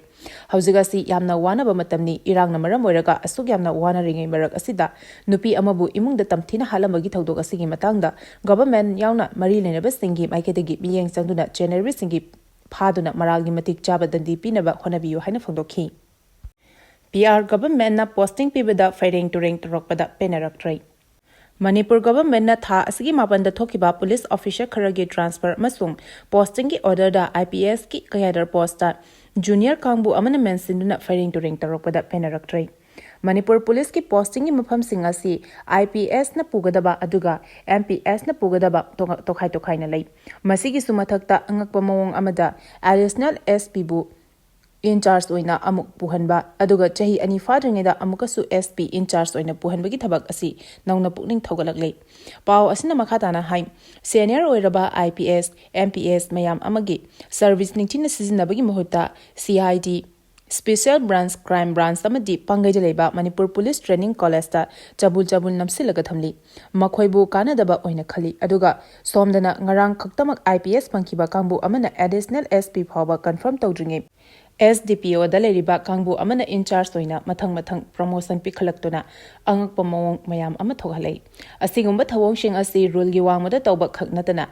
ꯍꯧꯖꯤꯛ ꯑꯁꯤ ꯌꯥꯝꯅ ꯋꯥꯅꯕ ꯃꯇꯝꯅꯤ꯫ ꯏꯔꯥꯡꯅ ꯃꯔꯝ ꯑꯣꯏꯔꯒ ꯑꯁꯨꯛ ꯌꯥꯝꯅ ꯋꯥꯅꯔꯤꯉꯩ ꯃꯔꯛ ꯑꯁꯤꯗ ꯅꯨꯄꯤ ꯑꯃꯕꯨ ꯏꯃꯨꯡꯗ ꯇꯝꯊꯤꯅ ꯍꯥꯠꯂꯝꯕꯒꯤ ꯊꯧꯗꯣꯛ ꯑꯁꯤꯒꯤ ꯃꯇꯥꯡꯗ government ꯌꯥꯎꯅ ꯃꯔꯤ ꯂꯩꯅꯕꯁꯤꯡꯒꯤ ꯃꯥꯏꯀꯩꯗꯒꯤ ꯃꯤꯠꯌꯦꯡ ꯆꯪꯗꯨꯅ ꯆꯦꯟꯅꯔꯤꯕꯁꯤꯡꯒꯤ ꯐꯥꯗꯨꯅ ꯃꯔꯥꯜꯒꯤ ꯃꯇꯤꯛ ꯆꯥꯕ ꯗꯟꯗꯤ ꯄꯤꯅꯕ ꯍꯣꯠꯅꯕꯤꯌꯨ ꯍꯥꯏꯅ ꯐꯣꯡꯗꯣꯛꯈꯤ꯫ PR governmentꯅ posting ꯄꯤꯕꯗ ꯐꯩꯔꯦꯡ ꯇꯨꯔꯦꯡ ꯇꯧꯔꯛꯄꯗ ꯄꯦꯟꯅꯔꯛꯇ꯭ꯔꯦ꯫ ꯃꯅꯤꯄꯨꯔ governmentꯅ ꯊꯥ ꯑꯁꯤꯒꯤ ꯃꯥꯄꯟꯗ ꯊꯣꯛꯈꯤꯕ police officer ꯈꯔꯒꯤ transfer ꯑꯃꯁꯨꯡ postingꯒꯤ orderꯗ IPSꯀꯤ cadre postꯇ junior ꯀꯥꯡꯕꯨ ꯑꯃꯅ ꯃꯦꯟꯁꯤꯟꯗꯨꯅ ꯐꯩꯔꯦꯡ ꯇꯨꯔꯦꯡ ꯇꯧꯔꯛꯄꯗ ꯄꯦꯟꯅꯔꯛꯇ꯭ꯔꯦ꯫ ꯃꯅꯤꯄꯨꯔ policeꯀꯤ postingꯒꯤ ꯃꯐꯝꯁꯤꯡ ꯑꯁꯤ IPSꯅ ꯄꯨꯒꯗꯕ ꯑꯗꯨꯒ MPSꯅ ꯄꯨꯒꯗꯕ ꯇꯣꯉ-, ꯇꯣꯈꯥꯏ ꯇꯣꯈꯥꯏꯅ ꯂꯩ꯫ ꯃꯁꯤꯒꯤꯁꯨ ꯃꯊꯛꯇ ꯑꯉꯛꯄ ꯃꯑꯣꯡ ꯑꯃꯗ additional SPꯕꯨ in charge ꯑꯣꯏꯅ ꯑꯃꯨꯛ ꯄꯨꯍꯟꯕ, ꯑꯗꯨꯒ ꯆꯍꯤ ꯑꯅꯤ ꯐꯥꯗ꯭ꯔꯤꯉꯩꯗ ꯑꯃꯨꯛꯀꯁꯨ S P in charge ꯑꯣꯏꯅ ꯄꯨꯍꯟꯕꯒꯤ ꯊꯕꯛ ꯑꯁꯤ ꯅꯧꯅ ꯄꯨꯛꯅꯤꯡ ꯊꯧꯒꯠꯂꯛꯂꯤ꯫ ꯄꯥꯎ ꯑꯁꯤꯅ ꯃꯈꯥ ꯇꯥꯅ ꯍꯥꯏ, senior ꯑꯣꯏꯔꯕ I P S, M P S ꯃꯌꯥꯝ ꯑꯃꯒꯤ service ꯅꯤꯡꯊꯤꯅ ꯁꯤꯖꯤꯟꯅꯕꯒꯤ ꯃꯍꯨꯠꯇ C I D, Special Branch, Crime Branch ꯑꯃꯗꯤ ꯄꯥꯡꯒꯩꯗ ꯂꯩꯕ ꯃꯅꯤꯄꯨꯔ Police Training Collegeꯇ ꯆꯕꯨꯜ ꯆꯕꯨꯜ ꯅꯝꯁꯤꯜꯂꯒ ꯊꯝꯂꯤ꯫ ꯃꯈꯣꯏꯕꯨ ꯀꯥꯟꯅꯗꯕ ꯑꯣꯏꯅ ꯈꯜꯂꯤ꯫ ꯑꯗꯨꯒ ꯁꯣꯝꯗꯅ ꯉꯔꯥꯡ ꯈꯛꯇꯃꯛ I P S ꯐꯪꯈꯤꯕ ꯀꯥꯡꯕꯨ ꯑꯃꯅ additional S P ꯐꯥꯎꯕ confirm ꯇꯧꯗ꯭ꯔꯤꯉꯩ S D P Oꯗ ꯂꯩꯔꯤꯕ ꯀꯥꯡꯕꯨ ꯑꯃꯅ in charge ꯑꯣꯏꯅ ꯃꯊꯪ ꯃꯊꯪ promotion ꯄꯤꯈꯠꯂꯛꯇꯨꯅ ꯑꯉꯛꯄ ꯃꯑꯣꯡ ꯃꯌꯥꯝ ꯑꯃ ꯊꯣꯛꯍꯜꯂꯛꯏ꯫ ꯑꯁꯤꯒꯨꯝꯕ ꯊꯧꯑꯣꯡꯁꯤꯡ ꯑꯁꯤ ruleꯒꯤ ꯋꯥꯡꯃꯗ ꯇꯧꯕ ꯈꯛ ꯅꯠꯇꯅ,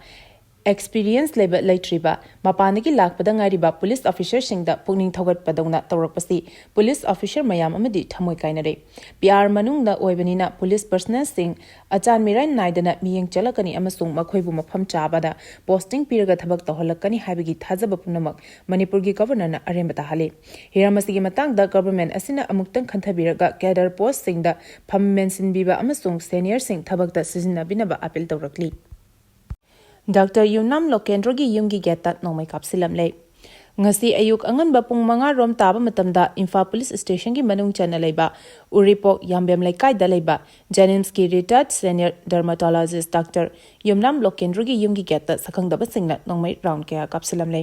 experience ꯂꯩꯕ ꯂꯩꯇ꯭ꯔꯤꯕ, ꯃꯄꯥꯟꯗꯒꯤ ꯂꯥꯛꯄꯗ ꯉꯥꯏꯔꯤꯕ police officerꯁꯤꯡꯗ ꯄꯨꯛꯅꯤꯡ ꯊꯧꯒꯠꯄꯗꯧꯅ ꯇꯧꯔꯛꯄꯁꯤ police officer ꯃꯌꯥꯝ ꯑꯃꯗꯤ ꯊꯃꯣꯏ ꯀꯥꯏꯅꯔꯦ꯫ P R ꯃꯅꯨꯡꯗ ꯑꯣꯏꯕꯅꯤꯅ police personnelꯁꯤꯡ ꯑꯆꯥꯟ ꯃꯤꯔꯥꯏ ꯅꯥꯏꯗꯅ ꯃꯤꯠꯌꯦꯡ ꯆꯠꯂꯛꯀꯅꯤ ꯑꯃꯁꯨꯡ ꯃꯈꯣꯏꯕꯨ ꯃꯐꯝ ꯆꯥꯕꯗ posting ꯄꯤꯔꯒ ꯊꯕꯛ ꯇꯧꯍꯜꯂꯛꯀꯅꯤ ꯍꯥꯏꯕꯒꯤ ꯊꯥꯖꯕ ꯄꯨꯝꯅꯃꯛ ꯃꯅꯤꯄꯨꯔꯒꯤ Governorꯅ ꯑꯔꯦꯝꯕ ꯇꯥꯍꯜꯂꯤ꯫ ꯍꯤꯔꯝ ꯑꯁꯤꯒꯤ ꯃꯇꯥꯡꯗ government ꯑꯁꯤꯅ ꯑꯃꯨꯛꯇꯪ ꯈꯟꯊꯕꯤꯔꯒ cadre postꯁꯤꯡꯗ ꯐꯝ ꯃꯦꯟꯁꯤꯟꯕꯤꯕ ꯑꯃꯁꯨꯡ seniorꯁꯤꯡ ꯊꯕꯛꯇ ꯁꯤꯖꯤꯟꯅꯕꯤꯅꯕ appeal ꯇꯧꯔꯛꯂꯤ꯫ Doctor ꯌꯨꯝꯅꯥꯝ ꯂꯣꯀꯦꯟꯗ꯭ꯔꯣꯒꯤ ꯌꯨꯝꯒꯤ gateꯇ ꯅꯣꯡꯃꯩ ꯀꯥꯞꯁꯤꯜꯂꯝꯂꯦ꯫ ꯉꯁꯤ ꯑꯌꯨꯛ ꯑꯉꯟꯕ ꯄꯨꯡ ꯃꯉꯥ ꯔꯣꯝ ꯇꯥꯕ ꯃꯇꯝꯗ ꯏꯝꯐꯥꯜ police stationꯒꯤ ꯃꯅꯨꯡ ꯆꯟꯅ ꯂꯩꯕ ꯎꯔꯤꯄꯣꯛ ꯌꯥꯝꯕꯦꯝ ꯂꯩꯀꯥꯏꯗ ꯂꯩꯕ JNIMSꯀꯤ retired senior dermatologist Doctor ꯌꯨꯝꯅꯥꯝ ꯂꯣꯀꯦꯟꯗ꯭ꯔꯣꯒꯤ ꯌꯨꯝꯒꯤ gateꯇ ꯁꯛꯈꯪꯗꯕꯁꯤꯡꯅ ꯅꯣꯡꯃꯩ round ꯀꯌꯥ ꯀꯥꯞꯁꯤꯜꯂꯝꯂꯦ꯫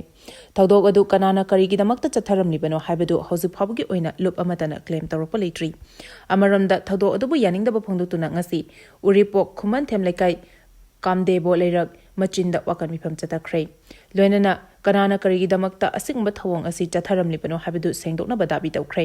ꯊꯧꯗꯣꯛ ꯑꯗꯨ ꯀꯅꯥꯅ ꯀꯔꯤꯒꯤꯗꯃꯛꯇ ꯆꯠꯊꯔꯝꯂꯤꯕꯅꯣ ꯍꯥꯏꯕꯗꯨ ꯍꯧꯖꯤꯛ ꯐꯥꯎꯕꯒꯤ ꯑꯣꯏꯅ ꯂꯨꯞ ꯑꯃꯠꯇꯅ claim ꯇꯧꯔꯛꯄ ꯂꯩꯇ꯭ꯔꯤ꯫ ꯑꯃꯔꯣꯝꯗ ꯊꯧꯗꯣꯛ ꯑꯗꯨꯕꯨ ꯌꯥꯅꯤꯡꯗꯕ ꯐꯣꯡꯗꯣꯛꯇꯨꯅ ꯉꯁꯤ ꯎꯔꯤꯄꯣꯛ ꯈꯨꯃꯟꯊꯦꯝ ꯂꯩꯀꯥꯏ ꯀꯥꯝꯗꯦꯕꯣ ꯂꯩꯔꯛ ꯃꯆꯤꯟꯗ ꯋꯥꯀꯠ ꯃꯤꯐꯝ ꯆꯠꯊꯈ꯭ꯔꯦ꯫ ꯂꯣꯏꯅꯅ ꯀꯅꯥꯅ ꯀꯔꯤꯒꯤꯗꯃꯛꯇ ꯑꯁꯤꯒꯨꯝꯕ ꯊꯧꯑꯣꯡ ꯑꯁꯤ ꯆꯠꯊꯔꯝꯂꯤꯕꯅꯣ ꯍꯥꯏꯕꯗꯨ ꯁꯦꯡꯗꯣꯛꯅꯕ ꯗꯥꯕꯤ ꯇꯧꯈ꯭ꯔꯦ꯫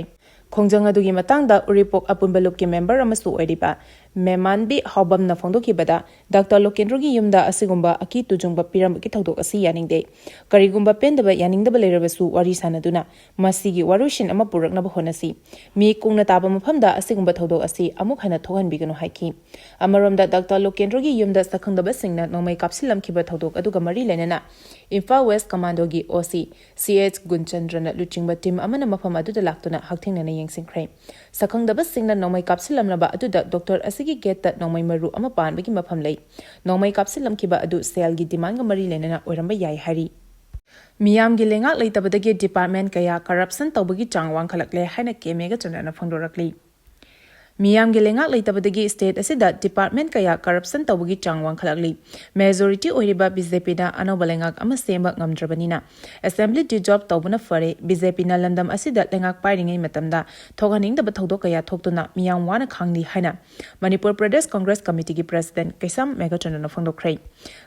ꯈꯣꯡꯖꯪ ꯑꯗꯨꯒꯤ ꯃꯇꯥꯡꯗ ꯎꯔꯤꯄꯣꯛ ꯑꯄꯨꯟꯕ ꯂꯨꯞꯀꯤ member ꯑꯃꯁꯨ ꯑꯣꯏꯔꯤꯕ ꯃꯦꯃꯥꯟꯕꯤ ꯍꯥꯎꯕꯝꯅ ꯐꯣꯡꯗꯣꯛꯈꯤꯕꯗ, Doctor ꯂꯣꯀꯦꯟꯗ꯭ꯔꯣꯒꯤ ꯌꯨꯝꯗ ꯑꯁꯤꯒꯨꯝꯕ ꯑꯀꯤ ꯇꯨꯖꯨꯡꯕ ꯄꯤꯔꯝꯕꯒꯤ ꯊꯧꯗꯣꯛ ꯑꯁꯤ ꯌꯥꯅꯤꯡꯗꯦ꯫ ꯀꯔꯤꯒꯨꯝꯕ ꯄꯦꯟꯗꯕ, ꯌꯥꯅꯤꯡꯗꯕ ꯂꯩꯔꯕꯁꯨ ꯋꯥꯔꯤ ꯁꯥꯟꯅꯗꯨꯅ ꯃꯁꯤꯒꯤ ꯋꯥꯔꯣꯏꯁꯤꯟ ꯑꯃ ꯄꯨꯔꯛꯅꯕ ꯍꯣꯠꯅꯁꯤ꯫ ꯃꯤ ꯀꯨꯡꯅ ꯇꯥꯕ ꯃꯐꯝꯗ ꯑꯁꯤꯒꯨꯝꯕ ꯊꯧꯗꯣꯛ ꯑꯁꯤ ꯑꯃꯨꯛ ꯍꯟꯅ ꯊꯣꯛꯍꯟꯕꯤꯒꯅꯨ ꯍꯥꯏꯈꯤ꯫ ꯑꯃꯔꯣꯝꯗ, Doctor ꯂꯣꯀꯦꯟꯗ꯭ꯔꯣꯒꯤ ꯌꯨꯝꯗ ꯁꯛꯈꯪꯗꯕꯁꯤꯡꯅ ꯅꯣꯡꯃꯩ ꯀꯥꯞꯁꯤꯜꯂꯝꯈꯤꯕ ꯊꯧꯗꯣꯛ ꯑꯗꯨꯒ ꯃꯔꯤ ꯂꯩꯅꯅ Imphal West Commandꯒꯤ O C C H ꯒꯨꯟꯆꯟꯗ꯭ꯔꯅ ꯂꯨꯆꯤꯡꯕ team ꯑꯃꯅ ꯃꯐꯝ ꯑꯗꯨꯗ ꯂꯥꯛꯇꯨꯅ ꯍꯛꯊꯦꯡꯅꯅ ꯌꯦꯡꯁꯤꯟꯈ꯭ꯔꯦ꯫ ꯁꯛꯈꯪꯗꯕꯁꯤꯡꯅ ꯅꯣꯡꯃꯩ ꯀꯥꯞꯁꯤꯜꯂꯝꯂꯕ ꯑꯗꯨꯗ doctor ꯑꯁꯤꯒꯤ gateꯇ ꯅꯣꯡꯃꯩ ꯃꯔꯨ ꯑꯃ ꯄꯥꯟꯕꯒꯤ ꯃꯐꯝ ꯂꯩ꯫ ꯅꯣꯡꯃꯩ ꯀꯥꯞꯁꯤꯜꯂꯝꯈꯤꯕ ꯑꯗꯨ ꯁꯦꯜꯒꯤ demandꯒ ꯃꯔꯤ ꯂꯩꯅꯅ ꯑꯣꯏꯔꯝꯕ ꯌꯥꯏ ꯍꯥꯏꯔꯤ꯫ ꯃꯤꯌꯥꯝꯒꯤ ꯂꯩꯉꯥꯛ ꯂꯩꯇꯕꯗꯒꯤ department ꯀꯌꯥ corruption ꯇꯧꯕꯒꯤ ꯆꯥꯡ ꯋꯥꯡꯈꯠꯂꯛꯂꯦ ꯍꯥꯏꯅ ꯀꯦ ꯃꯦꯘꯆꯟꯗ꯭ꯔꯅ ꯐꯣꯡꯗꯣꯔꯛꯂꯤ꯫ ꯃꯤꯌꯥꯝꯒꯤ ꯂꯩꯉꯥꯛ ꯂꯩꯇꯕꯗꯒꯤ state ꯑꯁꯤꯗ department ꯀꯌꯥ corruption ꯇꯧꯕꯒꯤ ꯆꯥꯡ ꯋꯥꯡꯈꯠꯂꯛꯂꯤ꯫ Majority ꯑꯣꯏꯔꯤꯕ BJPꯅ ꯑꯅꯧꯕ ꯂꯩꯉꯥꯛ ꯑꯃ ꯁꯦꯝꯕ ꯉꯝꯗ꯭ꯔꯕꯅꯤꯅ assembly dissolve ꯇꯧꯕꯅ ꯐꯔꯦ꯫ BJPꯅ ꯂꯝꯗꯝ ꯑꯁꯤꯗ ꯂꯩꯉꯥꯛ ꯄꯥꯏꯔꯤꯉꯩ ꯃꯇꯝꯗ ꯊꯣꯛꯍꯟꯅꯤꯡꯗꯕ ꯊꯧꯗꯣꯛ ꯀꯌꯥ ꯊꯣꯛꯇꯨꯅ ꯃꯤꯌꯥꯝ ꯋꯥꯅ ꯈꯥꯡꯂꯤ ꯍꯥꯏꯅ ꯃꯅꯤꯄꯨꯔ ꯄ꯭ꯔꯗꯦꯁ ꯀꯪꯒ꯭ꯔꯦꯁ ꯀꯃꯤꯇꯤꯒꯤ president ꯀꯩꯁꯥꯝ ꯃꯦꯘꯆꯟꯗ꯭ꯔꯅ ꯐꯣꯡꯗꯣꯛꯈ꯭ꯔꯦ꯫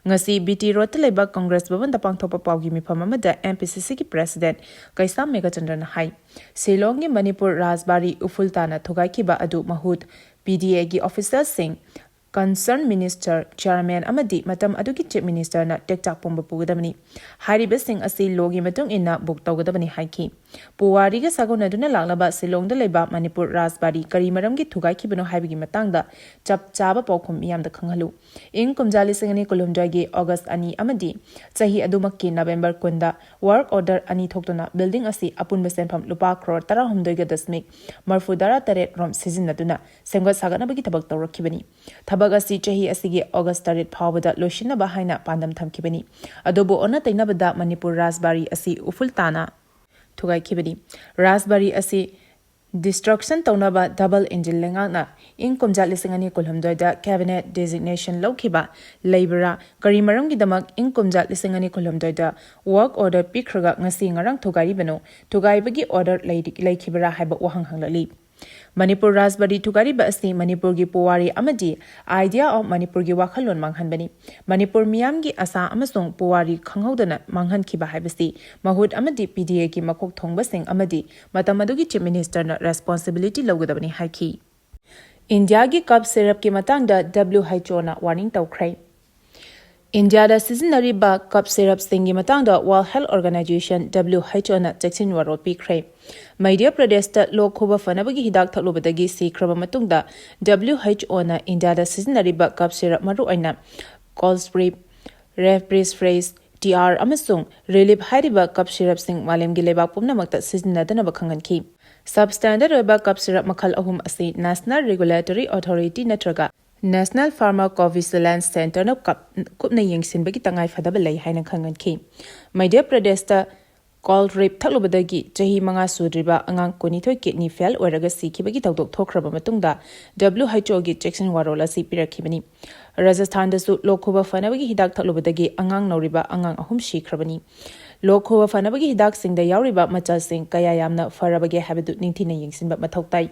ꯉꯁꯤ BT Roadꯇ ꯂꯩꯕ ꯀꯪꯒ꯭ꯔꯦꯁ ꯚꯕꯟꯗ ꯄꯥꯡꯊꯣꯛꯄ ꯄꯥꯎꯒꯤ ꯃꯤꯐꯝ ꯑꯃꯗ MPCCꯒꯤ president ꯀꯩꯁꯥꯝ ꯃꯦꯘꯆꯟꯗ꯭ꯔꯅ ꯍꯥꯏ, ꯁꯤꯂꯣꯡꯒꯤ ꯃꯅꯤꯄꯨꯔ ꯔꯥꯖꯕꯥꯔꯤ ꯎꯐꯨꯜ ꯇꯥꯅ ꯊꯨꯒꯥꯏꯈꯤꯕ ꯑꯗꯨ ꯃꯍꯨꯠ PDAꯒꯤ officialꯁꯤꯡ, concerned minister, chairman ꯑꯃꯗꯤ ꯃꯇꯝ ꯑꯗꯨꯒꯤ chief ministerꯅ ꯇꯦꯛꯆꯥꯛ ꯄꯨꯝꯕ ꯄꯨꯒꯗꯕꯅꯤ꯫ ꯍꯥꯏꯔꯤꯕꯁꯤꯡ ꯑꯁꯤ lawꯒꯤ ꯃꯇꯨꯡ ꯏꯟꯅ book ꯇꯧꯒꯗꯕꯅꯤ ꯍꯥꯏꯈꯤ꯫ ꯄꯨꯋꯥꯔꯤꯒ ꯁꯥꯒꯣꯟꯅꯗꯨꯅ ꯂꯥꯛꯂꯕ ꯁꯤꯂꯣꯡꯗ ꯂꯩꯕ ꯃꯅꯤꯄꯨꯔ ꯔꯥꯖꯕꯥꯔꯤ ꯀꯔꯤ ꯃꯔꯝꯒꯤ ꯊꯨꯒꯥꯏꯈꯤꯕꯅꯣ ꯍꯥꯏꯕꯒꯤ ꯃꯇꯥꯡꯗ ꯆꯞ ꯆꯥꯕ ꯄꯥꯎꯈꯨꯝ ꯃꯤꯌꯥꯝꯗ ꯈꯪꯍꯜꯂꯨ꯫ ꯏꯪ ꯀꯨꯝꯖꯥ ꯂꯤꯁꯤꯡ ꯑꯅꯤ ꯀꯨꯟꯍꯨꯝꯗꯣꯏꯒꯤ August ꯑꯅꯤ ꯑꯃꯗꯤ ꯆꯍꯤ ꯑꯗꯨꯃꯛꯀꯤ November ꯀꯨꯟꯗ work order ꯑꯅꯤ ꯊꯣꯛꯇꯨꯅ building ꯑꯁꯤ ꯑꯄꯨꯟꯕ ꯁꯦꯟꯐꯝ ꯂꯨꯄꯥ ꯀ꯭ꯔꯣꯔ ꯇꯔꯥꯍꯨꯝꯗꯣꯏꯒ ꯗꯁꯃꯤꯛ ꯃꯔꯐꯨ ꯇꯔꯥ ꯇꯔꯦꯠ ꯔꯣꯝ ꯁꯤꯖꯤꯟꯅꯗꯨꯅ ꯁꯦꯝꯒꯠ ꯁꯥꯒꯠꯅꯕꯒꯤ ꯊꯕꯛ ꯇꯧꯔꯛꯈꯤꯕꯅꯤ꯫ ꯊꯕꯛ ꯑꯁꯤ ꯆꯍꯤ ꯑꯁꯤꯒꯤ August ꯇꯔꯦꯠ ꯐꯥꯎꯕꯗ ꯂꯣꯏꯁꯤꯟꯅꯕ ꯍꯥꯏꯅ ꯄꯥꯟꯗꯝ ꯊꯝꯈꯤꯕꯅꯤ꯫ ꯑꯗꯨꯕꯨ ꯑꯣꯟꯅ ꯇꯩꯅꯕꯗ ꯃꯅꯤꯄꯨꯔ ꯔꯥꯖꯕꯥꯔꯤ ꯑꯁꯤ ꯎꯐꯨꯜ ꯇꯥꯅ ꯊꯨꯒꯥꯏꯈꯤꯕꯅꯤ꯫ ꯔꯥꯖꯕꯥꯔꯤ ꯑꯁꯤ destruction ꯇꯧꯅꯕ double engine ꯂꯩꯉꯥꯛꯅ ꯏꯪ ꯀꯨꯝꯖꯥ ꯂꯤꯁꯤꯡ ꯑꯅꯤ ꯀꯨꯟꯍꯨꯝꯗꯣꯏꯗ cabinet designation ꯂꯧꯈꯤꯕ ꯂꯩꯕ꯭ꯔꯥ? ꯀꯔꯤ ꯃꯔꯝꯒꯤꯗꯃꯛ ꯏꯪ ꯀꯨꯝꯖꯥ ꯂꯤꯁꯤꯡ ꯑꯅꯤ ꯀꯨꯟꯍꯨꯝꯗꯣꯏꯗ work order ꯄꯤꯈ꯭ꯔꯒ ꯉꯁꯤ ꯉꯔꯥꯡ ꯊꯨꯒꯥꯏꯔꯤꯕꯅꯣ? ꯊꯨꯒꯥꯏꯕꯒꯤ order ꯂꯩꯔꯤ-, ꯂꯩꯈꯤꯕ꯭ꯔꯥ ꯍꯥꯏꯕ ꯋꯥꯍꯪ ꯍꯪꯂꯛꯂꯤ꯫ ꯃꯅꯤꯄꯨꯔ ꯔꯥꯖꯕꯥꯔꯤ ꯊꯨꯒꯥꯏꯔꯤꯕ ꯑꯁꯤ ꯃꯅꯤꯄꯨꯔꯒꯤ ꯄꯨꯋꯥꯔꯤ ꯑꯃꯗꯤ idea of ꯃꯅꯤꯄꯨꯔꯒꯤ ꯋꯥꯈꯜꯂꯣꯟ ꯃꯥꯡꯍꯟꯕꯅꯤ꯫ ꯃꯅꯤꯄꯨꯔ ꯃꯤꯌꯥꯝꯒꯤ ꯑꯁꯥ ꯑꯃꯁꯨꯡ ꯄꯨꯋꯥꯔꯤ ꯈꯪꯍꯧꯗꯅ ꯃꯥꯡꯍꯟꯈꯤꯕ ꯍꯥꯏꯕꯁꯤ ꯃꯍꯨꯠ ꯑꯃꯗꯤ PDAꯒꯤ ꯃꯀꯣꯛ ꯊꯣꯡꯕꯁꯤꯡ ꯑꯃꯗꯤ ꯃꯇꯝ ꯑꯗꯨꯒꯤ chief ministerꯅ responsibility ꯂꯧꯒꯗꯕꯅꯤ ꯍꯥꯏꯈꯤ꯫ ꯏꯟꯗꯤꯌꯥꯒꯤ cough syrupꯀꯤ ꯃꯇꯥꯡꯗ WHOꯅ warning ꯇꯧꯈ꯭ꯔꯦ꯫ ꯏꯟꯗꯤꯌꯥꯗ ꯁꯤꯖꯤꯟꯅꯔꯤꯕ cough syrupꯁꯤꯡꯒꯤ ꯃꯇꯥꯡꯗ World Health Organization, WHOꯅ ꯆꯦꯛꯁꯤꯟ ꯋꯥꯔꯣꯜ ꯄꯤꯈ꯭ꯔꯦ꯫ ꯃꯙ꯭ꯌ ꯄ꯭ꯔꯗꯦꯁꯇ ꯂꯣꯛ ꯈꯨꯕ ꯐꯅꯕꯒꯤ ꯍꯤꯗꯥꯛ ꯊꯛꯂꯨꯕꯗꯒꯤ ꯁꯤꯈ꯭ꯔꯕ ꯃꯇꯨꯡꯗ WHOꯅ ꯏꯟꯗꯤꯌꯥꯗ ꯁꯤꯖꯤꯟꯅꯔꯤꯕ cough syrup, ꯃꯔꯨꯑꯣꯏꯅ Colsprip, Respirifresh, TR ꯑꯃꯁꯨꯡ Relief ꯍꯥꯏꯔꯤꯕ cough syrupꯁꯤꯡ ꯃꯥꯂꯦꯝꯒꯤ ꯂꯩꯕꯥꯛ ꯄꯨꯝꯅꯃꯛꯇ ꯁꯤꯖꯤꯟꯅꯗꯅꯕ ꯈꯪꯍꯟꯈꯤ꯫ Substandard ꯑꯣꯏꯕ cough syrup ꯃꯈꯜ ꯑꯍꯨꯝ ꯑꯁꯤ National Regulatory Authority ꯅꯠꯇ꯭ꯔꯒ National Pharmacovigilance Centreꯅ ꯀꯞ- ꯀꯨꯞꯅ ꯌꯦꯡꯁꯤꯟꯕꯒꯤ ꯇꯉꯥꯏ ꯐꯗꯕ ꯂꯩ ꯍꯥꯏꯅ ꯈꯪꯍꯟꯈꯤ꯫ ꯃꯙ꯭ꯌ ꯄ꯭ꯔꯗꯦꯁꯇ ꯀꯣꯜꯗ ꯔꯦꯞ ꯊꯛꯂꯨꯕꯗꯒꯤ ꯆꯍꯤ ꯃꯉꯥ ꯁꯨꯗ꯭ꯔꯤꯕ ꯑꯉꯥꯡ ꯀꯨꯟꯅꯤꯊꯣꯏ ꯀꯤꯗꯅꯤ ꯐꯦꯜ ꯑꯣꯏꯔꯒ ꯁꯤꯈꯤꯕꯒꯤ ꯊꯧꯗꯣꯛ ꯊꯣꯛꯈ꯭ꯔꯕ ꯃꯇꯨꯡꯗ W H O ꯒꯤ ꯆꯦꯛꯁꯤꯟ ꯋꯥꯔꯣꯜ ꯑꯁꯤ ꯄꯤꯔꯛꯈꯤꯕꯅꯤ꯫ ꯔꯥꯖꯁꯊꯥꯟꯗꯁꯨ ꯂꯣꯛ ꯈꯨꯕ ꯐꯅꯕꯒꯤ ꯍꯤꯗꯥꯛ ꯊꯛꯂꯨꯕꯗꯒꯤ ꯑꯉꯥꯡ ꯅꯧꯔꯤꯕ ꯑꯉꯥꯡ ꯑꯍꯨꯝ ꯁꯤꯈ꯭ꯔꯕꯅꯤ꯫ ꯂꯣꯛ ꯈꯨꯕ ꯐꯅꯕꯒꯤ ꯍꯤꯗꯥꯛꯁꯤꯡꯗ ꯌꯥꯎꯔꯤꯕ ꯃꯆꯜꯁꯤꯡ ꯀꯌꯥ ꯌꯥꯝꯅ ꯐꯔꯕꯒꯦ ꯍꯥꯏꯕꯗꯨ ꯅꯤꯡꯊꯤꯅ ꯌꯦꯡꯁꯤꯟꯕ ꯃꯊꯧ ꯇꯥꯏ꯫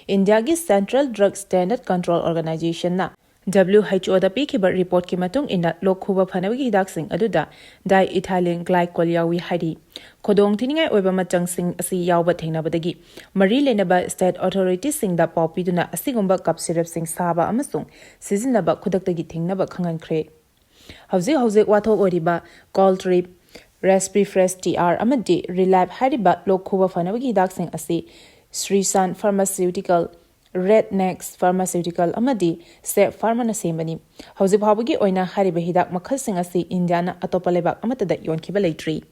ꯏꯟꯗꯤꯌꯥꯒꯤ Central Drug Standard Control Organizationꯅ W H O ꯗ ꯄꯤꯈꯤꯕ ꯔꯤꯄꯣꯔꯠꯀꯤ ꯃꯇꯨꯡ ꯏꯟꯅ, ꯂꯣꯛ ꯈꯨꯕ ꯐꯅꯕꯒꯤ ꯍꯤꯗꯥꯛꯁꯤꯡ ꯑꯗꯨꯗ diethylene glycol ꯌꯥꯎꯏ ꯍꯥꯏꯔꯤ꯫ ꯈꯨꯗꯣꯡꯊꯤꯅꯤꯡꯉꯥꯏ ꯑꯣꯏꯕ ꯃꯆꯪꯁꯤꯡ ꯑꯁꯤ ꯌꯥꯎꯕ ꯊꯦꯡꯅꯕꯗꯒꯤ ꯃꯔꯤ ꯂꯩꯅꯕ state authorityꯁꯤꯡꯗ ꯄꯥꯎ ꯄꯤꯗꯨꯅ ꯑꯁꯤꯒꯨꯝꯕ ꯀꯞ ꯁꯤꯔꯞꯁꯤꯡ ꯁꯥꯕ ꯑꯃꯁꯨꯡ ꯁꯤꯖꯤꯟꯅꯕ ꯈꯨꯗꯛꯇꯒꯤ ꯊꯤꯡꯅꯕ ꯈꯪꯍꯟꯈ꯭ꯔꯦ꯫ ꯍꯧꯖꯤꯛ ꯍꯧꯖꯤꯛ ꯋꯥꯊꯣꯛ ꯑꯣꯏꯔꯤꯕ ꯀꯣꯜꯗ ꯔꯦꯞ, ꯔꯦꯁꯄꯤꯐ꯭ꯔꯦꯁ T R ꯑꯃꯗꯤ ꯔꯤꯂꯥꯏꯞ ꯍꯥꯏꯔꯤꯕ ꯂꯣꯛ ꯈꯨꯕ ꯐꯅꯕꯒꯤ ꯍꯤꯗꯥꯛꯁꯤꯡ ꯑꯁꯤ ꯁ꯭ꯔꯤꯁꯥꯟ ꯐꯥꯔꯃꯥꯁꯤꯌꯨꯇꯤꯀꯦꯜ, ꯔꯦꯗ ꯅꯦꯛꯁ ꯐꯥꯔꯃꯥꯁꯤꯌꯨꯇꯤꯀꯦꯜ ꯑꯃꯗꯤ ꯁꯦꯞ ꯐꯥꯔꯃꯥꯅ ꯁꯦꯝꯕꯅꯤ꯫ ꯍꯧꯖꯤꯛ ꯐꯥꯎꯕꯒꯤ ꯑꯣꯏꯅ ꯍꯥꯏꯔꯤꯕ ꯍꯤꯗꯥꯛ ꯃꯈꯜꯁꯤꯡ ꯑꯁꯤ ꯏꯟꯗꯤꯌꯥꯅ ꯑꯇꯣꯞꯄ ꯂꯩꯕꯥꯛ ꯑꯃꯠꯇꯗ ꯌꯣꯟꯈꯤꯕ ꯂꯩꯇ꯭ꯔꯤ꯫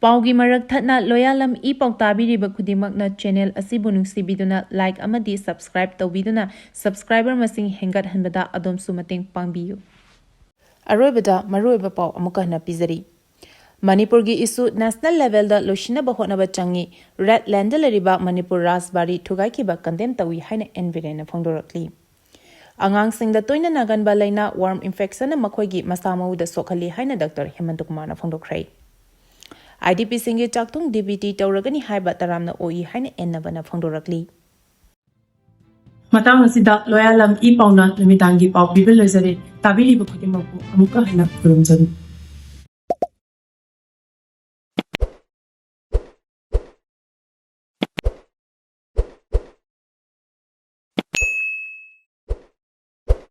ꯄꯥꯎꯒꯤ ꯃꯔꯛ ꯊꯠꯅ ꯂꯣꯌꯥꯂꯝ ꯏ ꯄꯥꯎ ꯇꯥꯕꯤꯔꯤꯕ ꯈꯨꯗꯤꯡꯃꯛꯅ ꯆꯦꯅꯦꯜ ꯑꯁꯤꯕꯨ ꯅꯨꯡꯁꯤꯕꯤꯗꯨꯅ ꯂꯥꯏꯛ ꯑꯃꯗꯤ ꯁꯕꯁꯀ꯭ꯔꯥꯏꯕ ꯇꯧꯕꯤꯗꯨꯅ ꯁꯕꯁꯀ꯭ꯔꯥꯏꯕꯔ ꯃꯁꯤꯡ ꯍꯦꯟꯒꯠꯍꯟꯕꯗ ꯑꯗꯣꯝꯁꯨ ꯃꯇꯦꯡ ꯄꯥꯡꯕꯤꯌꯨ꯫ ꯑꯔꯣꯏꯕꯗ ꯃꯔꯨꯑꯣꯏꯕ ꯄꯥꯎ ꯑꯃꯨꯛꯀ ꯍꯟꯅ ꯄꯤꯖꯔꯤ꯫ ꯃꯅꯤꯄꯨꯔꯒꯤ ꯏꯁꯨ ꯅꯦꯁꯅꯦꯜ ꯂꯦꯚꯦꯜꯗ ꯂꯣꯏꯁꯤꯟꯅꯕ ꯍꯣꯠꯅꯕ ꯆꯪꯏ, ꯔꯦꯗ ꯂꯦꯟꯗ ꯂꯩꯔꯤꯕ ꯃꯅꯤꯄꯨꯔ ꯔꯥꯖꯕꯥꯔꯤ ꯊꯨꯒꯥꯏꯈꯤꯕ ꯀꯟꯗꯦꯝ ꯇꯧꯏ ꯍꯥꯏꯅ ꯑꯦꯟ ꯕꯤꯔꯦꯟꯅ ꯐꯣꯡꯗꯣꯔꯛꯂꯤ꯫ ꯑꯉꯥꯡꯁꯤꯡꯗ ꯇꯣꯏꯅ ꯅꯥꯒꯟꯕ ꯂꯥꯏꯅꯥ ꯋꯥꯔꯝ ꯏꯟꯐꯦꯛꯁꯟꯅ ꯃꯈꯣꯏꯒꯤ ꯃꯁꯥ ꯃꯎꯗ ꯁꯣꯛꯍꯜꯂꯤ ꯍꯥꯏꯅ ꯗꯥꯛꯇꯔ ꯍꯦꯃꯟꯇ ꯀꯨꯃꯥꯔꯅ ꯐꯣꯡꯗꯣꯛꯈ꯭ꯔꯦ꯫ I D ꯄꯤꯁꯤꯡꯒꯤ ꯆꯥꯛꯊꯨꯡ D B T ꯇꯧꯔꯒꯅꯤ ꯍꯥꯏꯕ ꯇꯔꯥꯝꯅ ꯑꯣꯛꯏ ꯍꯥꯏꯅ ꯑꯦꯟ ꯅꯕꯅ ꯐꯣꯡꯗꯣꯔꯛꯂꯤ꯫ ꯃꯇꯥꯡ ꯑꯁꯤꯗ ꯂꯣꯌꯥꯂꯝ ꯏ ꯄꯥꯎꯅ ꯅꯨꯃꯤꯗꯥꯡꯒꯤ ꯄꯥꯎ ꯄꯤꯕ ꯂꯣꯏꯖꯔꯦ꯫ ꯇꯥꯕꯤꯔꯤꯕ ꯈꯨꯗꯤꯡꯃꯛꯄꯨ ꯑꯃꯨꯛꯀ ꯍꯟꯅ ꯈꯨꯔꯨꯝꯖꯔꯤ꯫